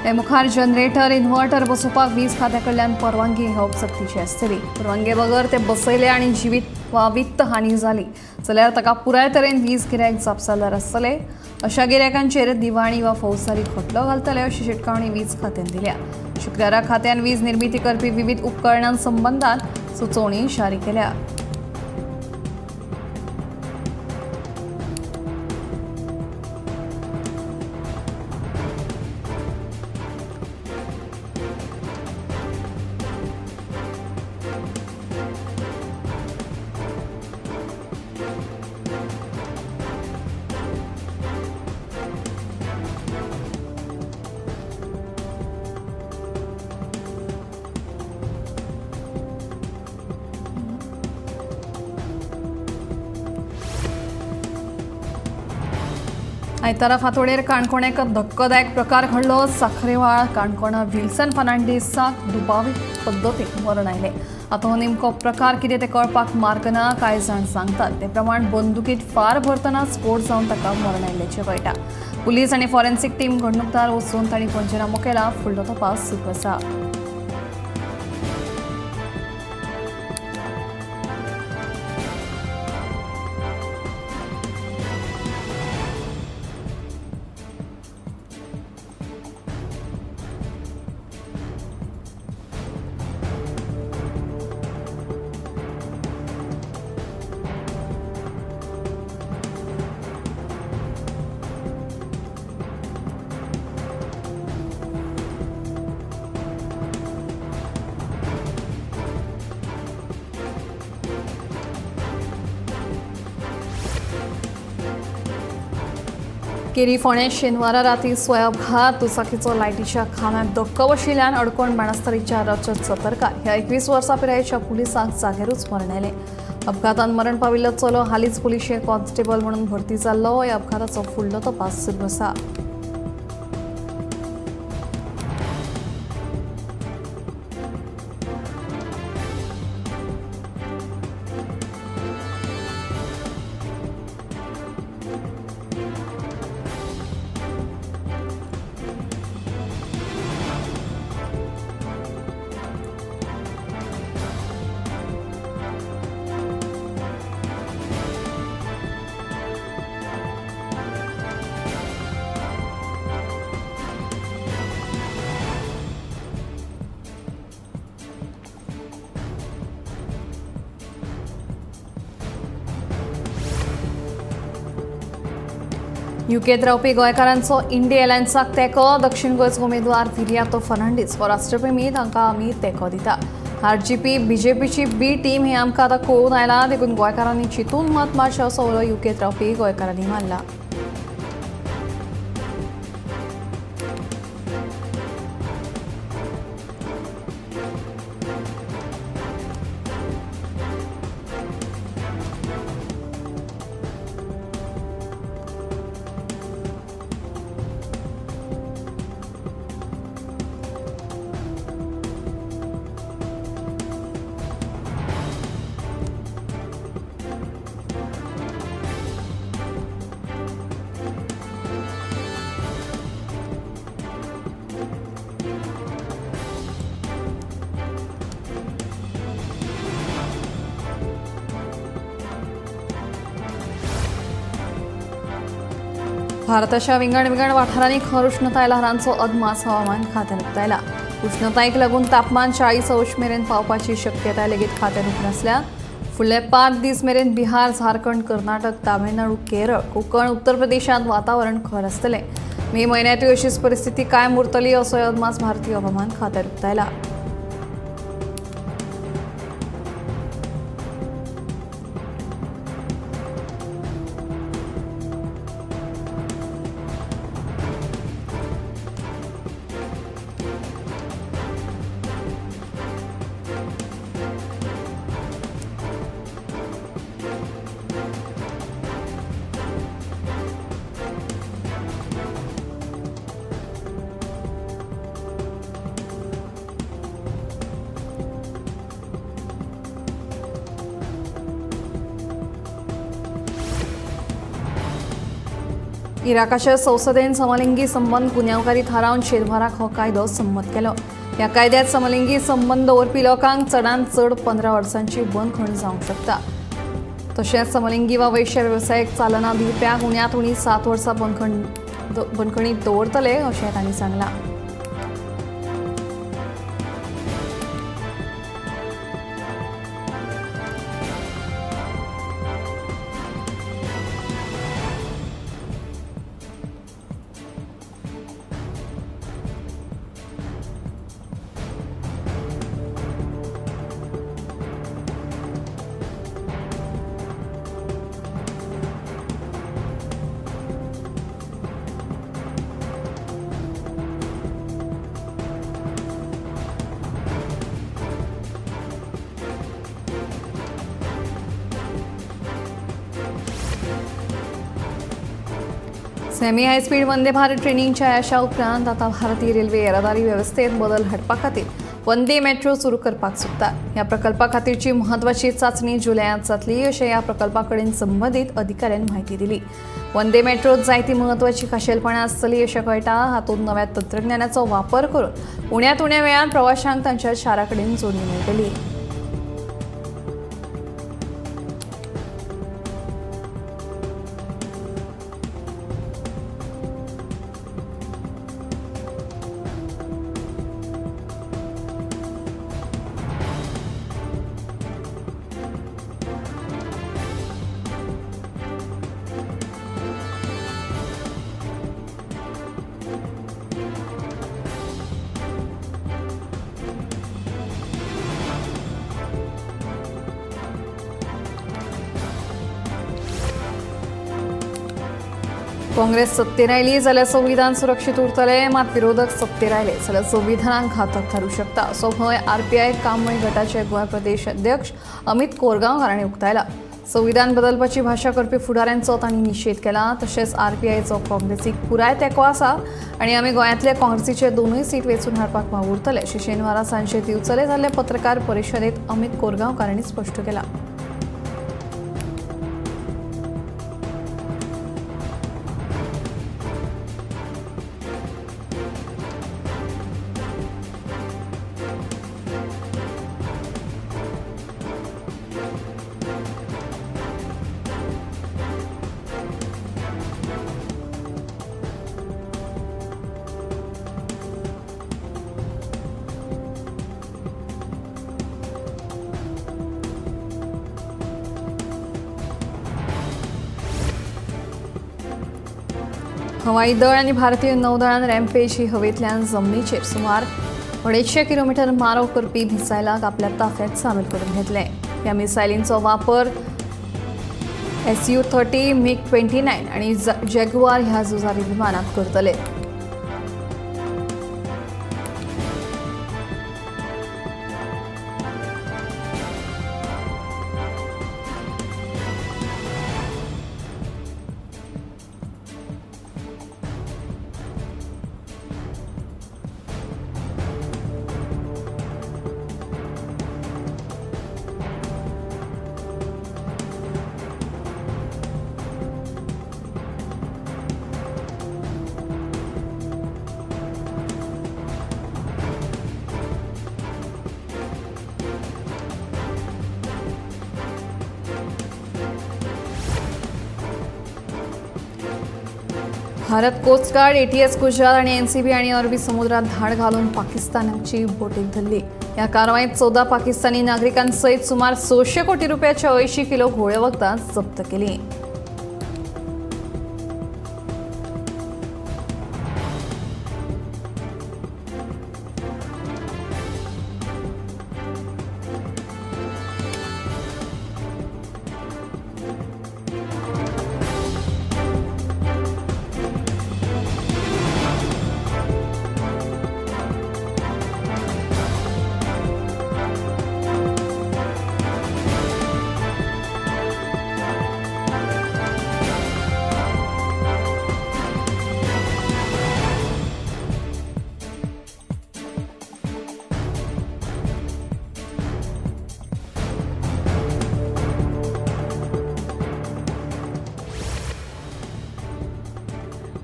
हे मुखार generator inverter बसोवपाक वीज खात्या कडल्यान परवानगी घेवप सक्तीची आसतली। परवानगे बगर ते बसयले आनी जिवीत वा वित्त हानी जाली जाल्यार ताका पुराय तरेन वीज गिरायक जापसालदार आसतले। अशा गिरायकांचेर दिवाणी वा फौजदारी खटलो घालतले अशी शिटकावणी वीज खात्यान दिल्या। शुक्रारा खात्यान वीज निर्मिती करपी विविध उपकरणां संबंदात सुचोवणी जारी केल्या। आयतारा फांतोडेर काणकोण एक धक्कोदायक प्रकार घडलो। साखरेवाळ काणकोणा विल्सन फर्नांडीसाक दुबावीत पद्दतीन मरण आयलें। आतां हो नेमको प्रकार कितें तें कळपाक मार्ग ना। कांय जाण सांगतात ते प्रमाण बंदुकीत फार भरतना स्फोट जावन ताका मरण आयिल्ल्याचें कळटा। पुलीस आनी फॉरेन्सिक टीम घडणुकदार वचून तांणी पंचनामो केला। फुडलो तपास सुरू आसा। केरी फोंडें शेनवारा राती स्वयंअपघात। दुचाकीचो लायटीच्या खांब्याक धक्को बशिल्ल्यान अडकोण बाणस्तारीच्या रचत सतरकार ह्या 21 वर्सां पिरायेच्या पुलिसांक जाग्यारूच मरण आयलें। अपघातान मरण पाविल्लो चलो हालींच पुलिशे कॉन्स्टेबल म्हणून भरती जाल्लो। ह्या अपघाताचो फुडलो तपास सुरू आसा। युकेत रावपी गोंयकारांचो इंडिया एअरलायन्साक तेंको। दक्षिण गोंयचो उमेदवार विरियातो फर्नांडीस हो राष्ट्रप्रेमी, तांकां आमी तेंको दिता। आरजीपी बीजेपीची बी टीम हे आमकां आतां कळून आयलां, देखून गोंयकारांनी चिंतून मत मारचें असो उलो युकेत रावपी गोंयकारांनी मारला। भारताच्या विंगड विंगड वाठारांनी खर उष्णताय ल्हारांचो अदमास हवामान खात्यान उक्तायला। उष्णतायेक लागून तापमान 40 अंश मेरेन पावपाची शक्यताय लेगीत खात्यान उप्रासल्या। फुडले 5 दीस मेरेन बिहार, झारखंड, कर्नाटक, तामिळनाडू, केरळ, कोकण, उत्तर प्रदेशांत वातावरण खर आसतलें। मे म्हयन्यांतूय अशीच परिस्थिती कायम उरतली असोय अदमास भारतीय हवामान खात्यान उक्तायला। इराकाच्या संसदेन समलिंगी संबंद गुन्यांवकारी थारावन शेनवाराक हो कायदो संमत केलो। ह्या कायद्यात समलिंगी संबंद दवरपी लोकांक चडांत चड 15 वर्सांची बंदखण जावंक शकता। तशेंच समलिंगी वा वैश्य वेवसायीक चालना दिवप्यांक उण्यांत उणी 7 वर्सां बंदखणीत दवरतले अशें तांणी सांगलां। Semi high speed Vande Bharat ट्रेनींच्या यशा उपरांत आतां भारतीय रेल्वे येरादारी वेवस्थेत बदल हाडपा खातीर वंदे मेट्रो सुरू करपाक सोदता। ह्या प्रकल्पा खातीरची म्हत्वाची चांचणी जुलयांत जातली अशें ह्या प्रकल्पा कडेन संबंदीत अधिकाऱ्यान म्हायती दिली। वंदे मेट्रोत जायती म्हत्वाची खाशेलपणां आसतली अशें कळटा। हातूंत नव्या तंत्रज्ञानाचो वापर करून उण्यांत उण्या वेळान प्रवाशांक तांच्या शारा कडेन जोडणी मेळटली। काँग्रेस सत्तेर आयली जाल्यार संविधान सुरक्षीत उरतलें, मात विरोधक सत्तेर आयले जाल्यार संविधानाक घातक थारूं शकता असो भंय आरपीआय कामय गटाचे गोंय प्रदेश अध्यक्ष अमित कोरगांवकार हांणी उक्तायला। संविधान बदलपाची भाशा करपी फुडाऱ्यांचो तांणी निशेध केला। तशेंच आरपीआयचो काँग्रेसीक पुराय तेंको आसा आनी आमी गोंयांतले काँग्रेसीचे दोनूय सीट वेंचून हाडपाक वावुरतले अशें शेनवारा सांजे दिवचले जाल्ले पत्रकार परिशदेंत अमित कोरगांवकार हांणी स्पश्ट केलां। हवाई दळ आनी भारतीय नौदळान रॅम्पेज ही हवेंतल्यान जमनीचेर सुमार 250 किलोमिटर मारो करपी मिसायलाक आपल्या ताफ्यांत सामील करून घेतले। ह्या मिसायलींचो वापर SU-30, MiG-29 आनी जॅगुआर ह्या झुजारी विमानांत करतले। Bharat coast guard, ATS Gujarat आणि एनसीबी आणि अरबी समुद्रात धाड घालून पाकिस्तानाची बोटीक धरली। या कारवाईत 14 पाकिस्तानी नागरिकांसहित सुमार 600 कोटी रुपयाच्या 80 किलो घोळे वखदां जप्त केली।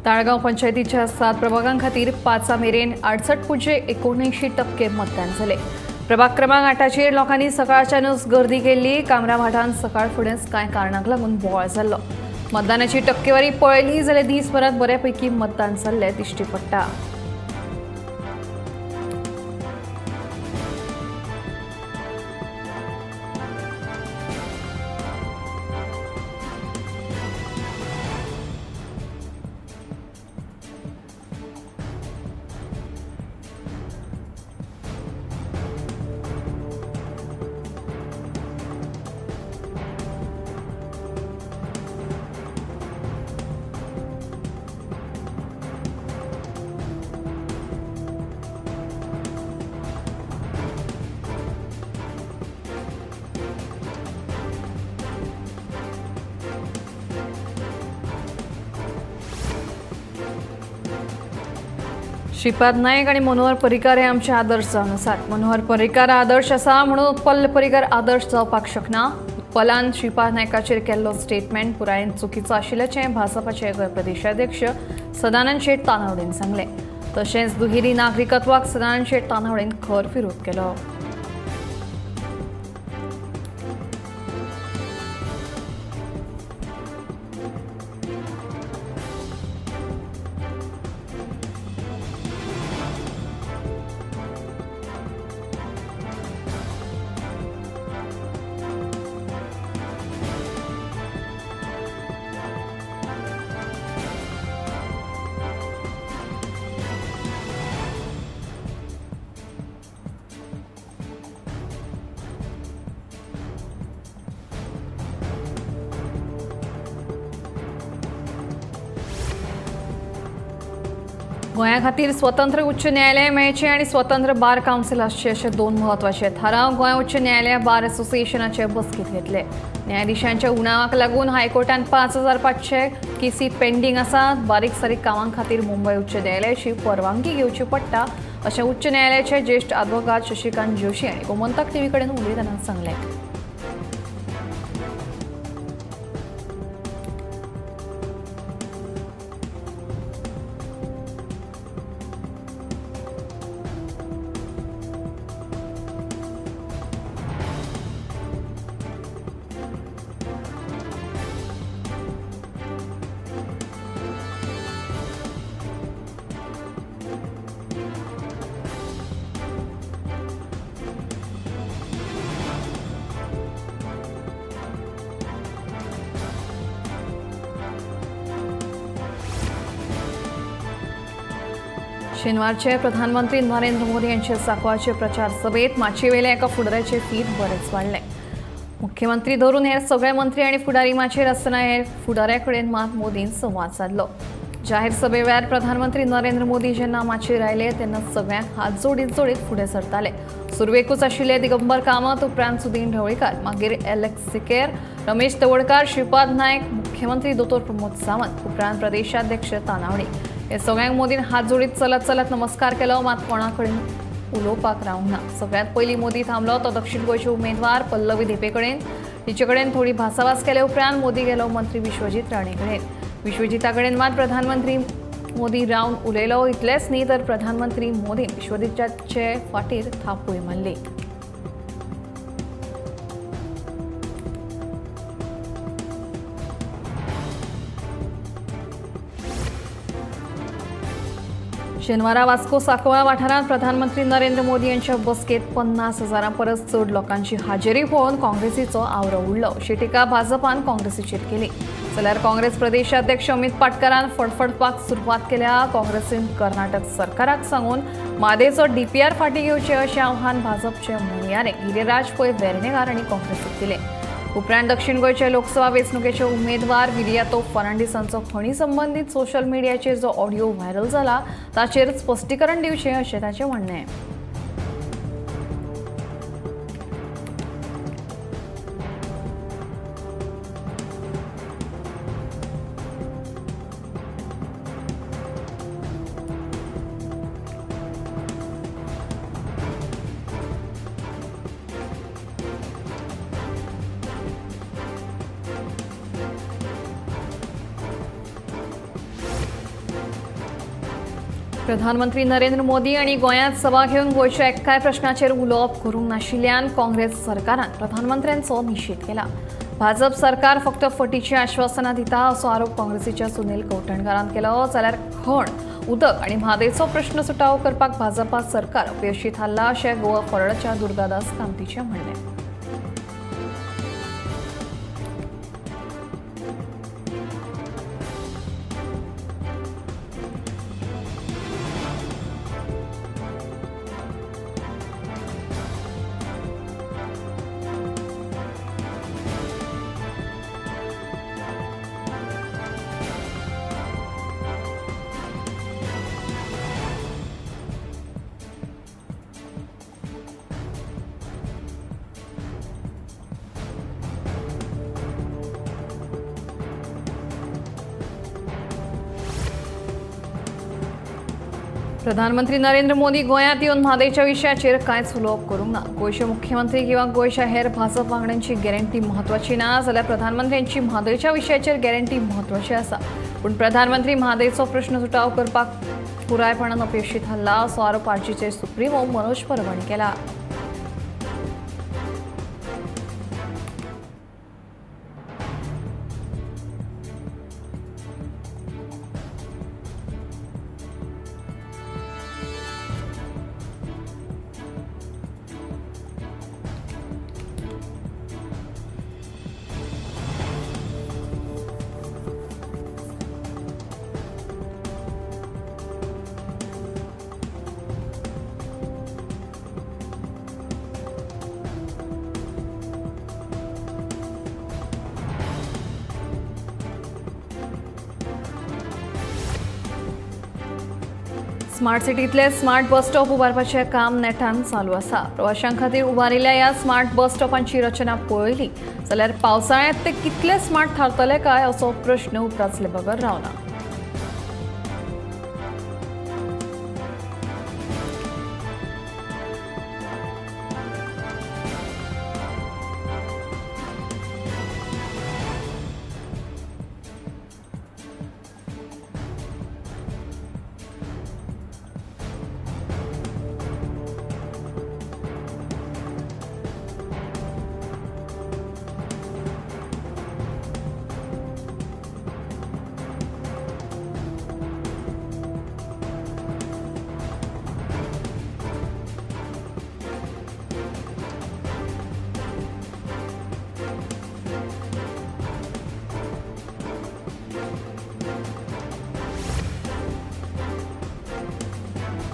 ताळगांव पंचायतीच्या 7 प्रभागां खातीर 5 मेरेन 68.79% मतदान जालें। प्रभाग क्रमांक 8चेर लोकांनी सकाळच्यानूच गर्दी केल्ली। कामरा भाटान सकाळ फुडेंच कांय कारणांक लागून बोवाळ जाल्लो। मतदानाची टक्केवारी पळयली जाल्यार दीसभरात बऱ्यापैकी मतदान जाल्लें दिश्टी पडटा। श्रीपाद नायक आणि मनोहर पर्रीकार हे आमचे आदर्श जावन आसात। मनोहर पर्रीकार आदर्श आसा म्हणून उत्पल पर्रीकार आदर्श जावपाक शकना। उत्पलान श्रीपाद नायकाचेर केल्लो स्टेटमेंट पुरायेन चुकीचो आशिल्ल्याचें भाजपाचे गोंय प्रदेशाध्यक्ष सदानंद शेट तानावडेन सांगलें। तशेंच दुहेरी नागरिकत्वाक सदानंद शेट तानावडेन खर विरोध केलो। गोंया खातीर स्वतंत्र उच्च न्यायालय मेळचें आनी स्वतंत्र बार कावन्सिल आसचें अशे 2 म्हत्वाचे थाराव गोंय उच्च न्यायालय बार असोसिएशनाचे बसकेंत घेतले। न्यायाधिशांच्या उणावाक लागून हायकोर्टान 5500 केसी पेंडींग आसात। बारीक सारीक कामां खातीर मुंबय उच्च न्यायालयाची परवानगी घेवची पडटा अशें उच्च न्यायालयाचे ज्येश्ठ आदवोगाद शशिकांत जोशी हांणी गोमंतक टीव्ही कडेन उलयतना सांगलें। शेनवारचे प्रधानमंत्री नरेंद्र मोदी यांचे सांकवाळचे प्रचार सभेत माचयेवेल्या एका फुडाऱ्याचे फीत बरेंच वाडलें। मुख्यमंत्री धरून हेर सगळे मंत्री आनी फुडारी माचयेर आसतना हेर फुडाऱ्या कडेन मात मोदीन संवाद सादलो। जाहीर सभे वेळार प्रधानमंत्री नरेंद्र मोदी जेन्ना माचयेर आयले तेन्ना सगळ्यांक हात जोडीत जोडीत फुडें सरताले। सुरवेकूच आशिल्ले दिगंबर कामत, उपरांत सुदीन ढवळीकार, मागीर एलेक्स सिकेर, रमेश तवडकार, श्रीपाद नायक, मुख्यमंत्री दोतोर प्रमोद सावंत, उपरांत प्रदेशाध्यक्ष तानावडे हे सगळ्यांक मोदीन हात जोडीत चलत चलत नमस्कार केलो, मात कोणा कडेन उलोवपाक रावंक ना। सगळ्यांत पयलीं मोदी थांबलो तो दक्षिण गोंयचे उमेदवार पल्लवी धेंपे कडेन। तिचे कडेन थोडी भासाभास केले उपरांत मोदी गेलो मंत्री विश्वजीत राणे कडेन। विश्वजिता कडेन मात प्रधानमंत्री मोदी रावन उलयलो। इतलेंच न्ही तर प्रधानमंत्री मोदीन विश्वजिताचे फाटीर थापूय मारली। शेनवारा वास्को सांकवाळ वाठारांत प्रधानमंत्री नरेंद्र मोदी यांच्या बसकेत 50,000 परस चड लोकांची हाजेरी पळोवन काँग्रेसीचो आवरो उडलो अशी टिका भाजपान काँग्रेसीचेर केली। जाल्यार काँग्रेस प्रदेशाध्यक्ष अमित पाटकरान फडफडपाक सुरवात केल्या। काँग्रेसीन कर्नाटक सरकाराक सांगून म्हादेचो डीपीआर फाटीं घेवचें अशें आव्हान भाजपचे म्हणयारे गिरिराज पै वेर्णेकार हांणी काँग्रेसीक दिलें। उपरांत दक्षिण गोंयचे लोकसभा वेंचणुकेचे उमेदवार विरियातो फर्नांडीसांचो खणी संबंदीत सोशल मिडियाचेर जो ऑडियो व्हायरल जाला ताचेर स्पश्टीकरण दिवचें अशें ताचें म्हणणें। प्रधानमंत्री नरेंद्र मोदी आनी गोंयांत सभा घेवन गोंयच्या एकाय प्रश्नाचेर उलोवप करूंक नाशिल्ल्यान काँग्रेस सरकारान प्रधानमंत्र्यांचो निशेध केला। भाजप सरकार फक्त फटीची आश्वासनां दिता असो आरोप काँग्रेसीच्या सुनील कवठणकारान केलो। जाल्यार खण, उदक आनी म्हादयचो प्रश्न सुटावो करपाक भाजपा सरकार अपेशी थारला अशें गोवा फॉरवर्डाच्या दुर्गादास कामतीचें म्हणणें। प्रधानमंत्री नरेंद्र मोदी गोंयांत येवन म्हादयच्या विशयाचेर कांयच उलोवप करूंक ना। गोंयचे मुख्यमंत्री किंवा गोंयच्या हेर भाजप वांगड्यांची गॅरंटी म्हत्वाची ना, जाल्यार प्रधानमंत्र्यांची म्हादयच्या विशयाचेर गॅरंटी म्हत्वाची आसा। पूण प्रधानमंत्री म्हादयचो प्रश्न सुटावो करपाक पुरायपणान अपेशी थारला असो आरोप आरजीचे सुप्रीमो मनोज परब हांणी केला। स्मार्ट सिटींतले स्मार्ट बस स्टॉप उबारपाचें काम नेटान चालू आसा। प्रवाशां खातीर उबारिल्ल्या ह्या स्मार्ट बस स्टॉपांची रचना पळयली जाल्यार पावसाळ्यांत ते कितले स्मार्ट थारतले काय असो प्रश्न उप्रासले बगर रावना।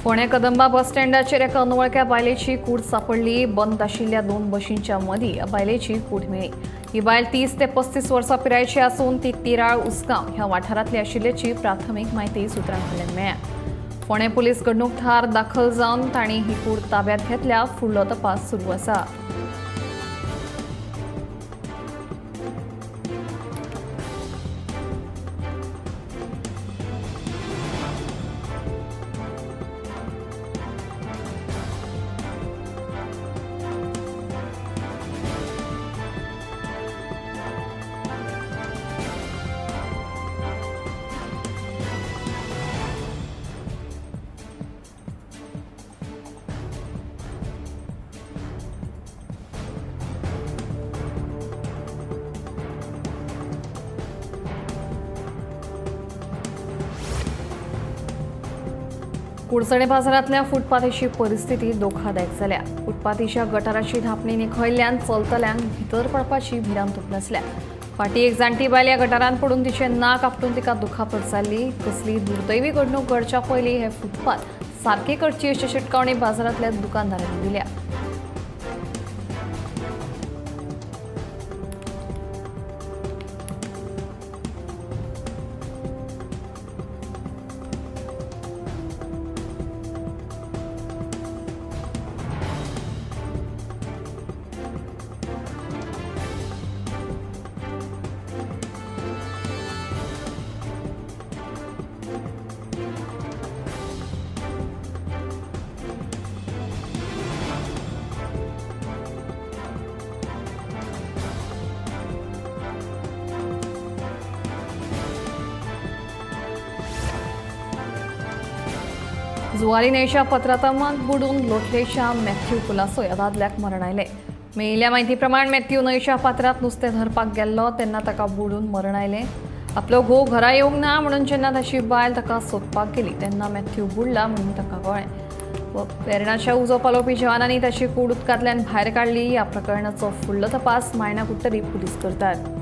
फोंडें कदंबा बस स्टँडाचेर एका अनवळख्या बायलेची कूड सांपडली। बंद आशिल्ल्या दोन बशींच्या मदीं ह्या बायलेची कूड मेळ्ळी। ही बायल 30 ते 35 वर्सां पिरायेची आसून ती तिराळ उसगांव ह्या वाठारांतली आशिल्ल्याची प्राथमीक म्हायती सुत्रां कडल्यान मेळ्ळ्या। फोंडें पुलीस घडणूक थळार दाखल जावन तांणी ही कूड ताब्यांत घेतल्या। फुडलो तपास सुरू आसा। कुडचडे बाजारांतल्या फुटपाथीची परिस्थिती धोकादायक जाल्या। फुटपाथीच्या गटाराची धांपणी निखळिल्ल्यान चलतल्यांक भितर पडपाची भिरांत उप्रासल्या। फाटीं एक जाणटी बायल ह्या गटारांत पडून तिचें नाक आपटून तिका दुखापत जाल्ली। कसली दुर्दैवी घडणूक घडच्या पयलीं हे फुटपाथ सारके करची अशी शिटकावणी बाजारांतल्या दुकानदारांनी दिल्या। जुवारी न्हंयच्या पत्रातमांत बुडून लोटलेच्या मॅथ्यू कुलासो ह्या दादल्याक मरण आयलें. मेळिल्ल्या म्हायती प्रमाण मॅथ्यू न्हंयच्या पात्रांत नुस्तें धरपाक गेल्लो तेन्ना ताका बुडून मरण आयलें. आपलो घोव घरा येवंक ना म्हणून जेन्ना ताची बायल ताका सोदपाक गेली तेन्ना मॅथ्यू बुडला म्हणून ताका कळ्ळें. वेर्णाच्या उजो पालोवपी जवानांनी ताची कूड उदकांतल्यान भायर काडली. ह्या प्रकरणाचो फुडलो तपास मायणा कुडटरी पुलीस करतात.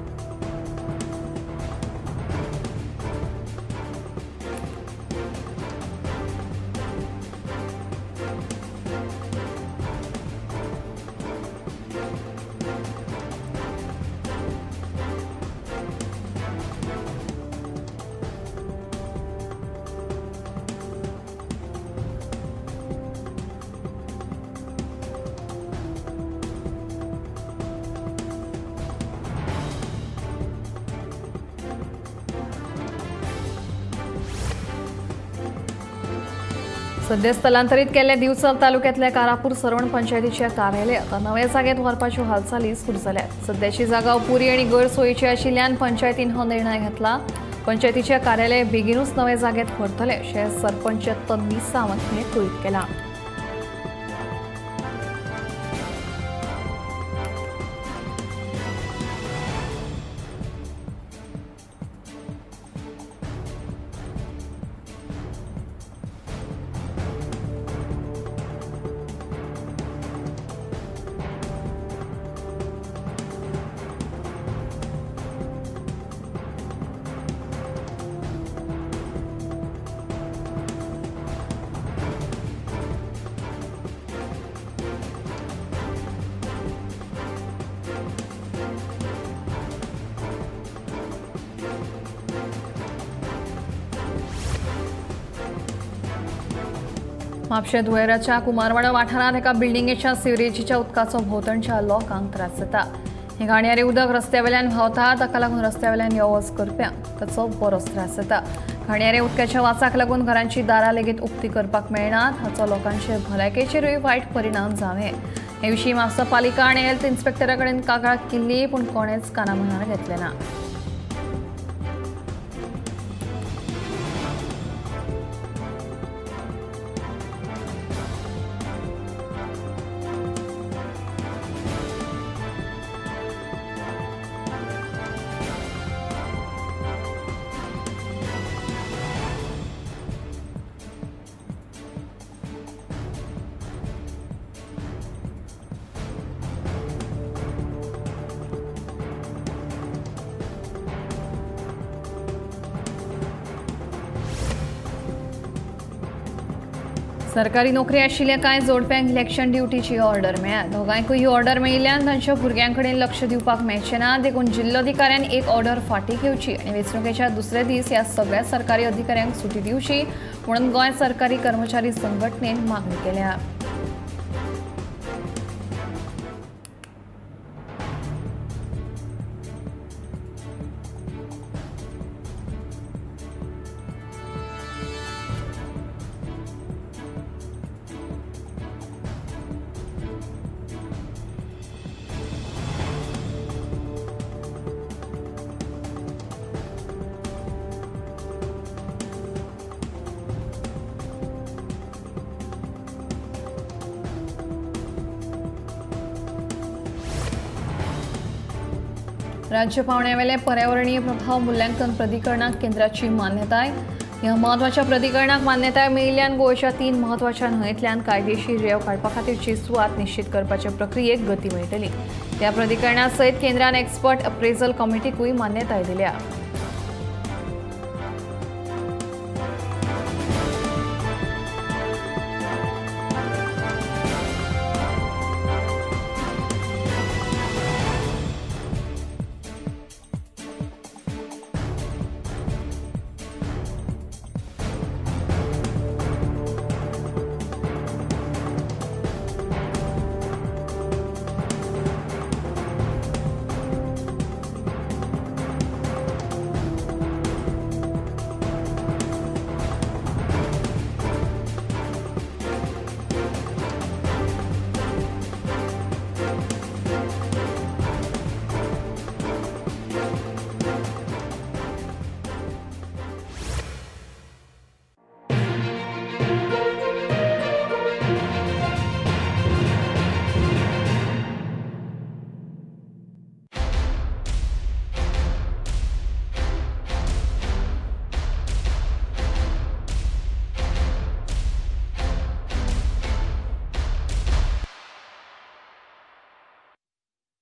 सध्या स्थलांतरित केल्ल्या दिवचल तालुक्यातल्या कारापूर सरवण पंचायतीच्या कार्यालयात नव्या जागेत व्हरपाच्यो हालचाली सुरू जाल्यात. सध्याची जागा अपुरी आनी गैरसोयीची आशिल्ल्यान पंचायतीन हो निर्णय घेतला. पंचायतीच्या कार्यालय बेगीनूच नव्या जागेत व्हरतले अशें सरपंच तन्वी सावंत हांणी कळीत केलां. म्हापशें धुळेराच्या कुमारवाडो वाठारांत एका बिल्डिंगेच्या सिवरेजीच्या उदकाचो भोंवतणच्या लोकांक त्रास जाता. हें घाणयारें उदक रस्त्या वयल्यान व्हांवता. ताका लागून रस्त्या वयल्यान यो वच करप्यांक ताचो बरोच त्रास जाता. घाणयारे उदकाच्या वासाक लागून घरांची दारां लेगीत उक्ती करपाक मेळनात. हाचो लोकांचे भलायकेचेरूय वायट परिणाम जावं. हे विशीं म्हापसा पालिका आनी हेल्थ इन्स्पेक्टरा कडेन कागाळ केल्ली, पूण कोणेच कानामनार घेतलें ना. सरकारी नोकरी आशिल्ल्या कांय जोडप्यांक इलेक्शन ड्युटीची ऑर्डर मेळ्ळ्या. दोगांयकूय ही ऑर्डर मेळिल्ल्यान तांच्या भुरग्यां कडेन लक्ष दिवपाक मेळचें ना. देखून जिल्लोधिकाऱ्यान एक ऑर्डर फाटीं घेवची आनी वेंचणुकेच्या दुसऱ्या दीस ह्या सगळ्या सरकारी अधिकाऱ्यांक सुटी दिवची म्हणून गोंय सरकारी कर्मचारी संघटनेन मागणी केल्या. राज्य पावंड्यावेले पर्यावरणीय प्रभाव मूल्यांकन प्राधिकरणाक केंद्राची मान्यताय. ह्या म्हत्वाच्या प्राधिकरणाक मान्यताय मेळिल्ल्यान गोंयच्या 3 म्हत्वाच्या न्हंयेंतल्यान कायदेशीर रेंव काडपा खातीरची सुवात निश्चित करपाचे प्रक्रियेक गती मेळटली. त्या प्राधिकरणा सयत केंद्रान एक्सपर्ट अप्रेजल कमिटीकूय मान्यताय दिल्या.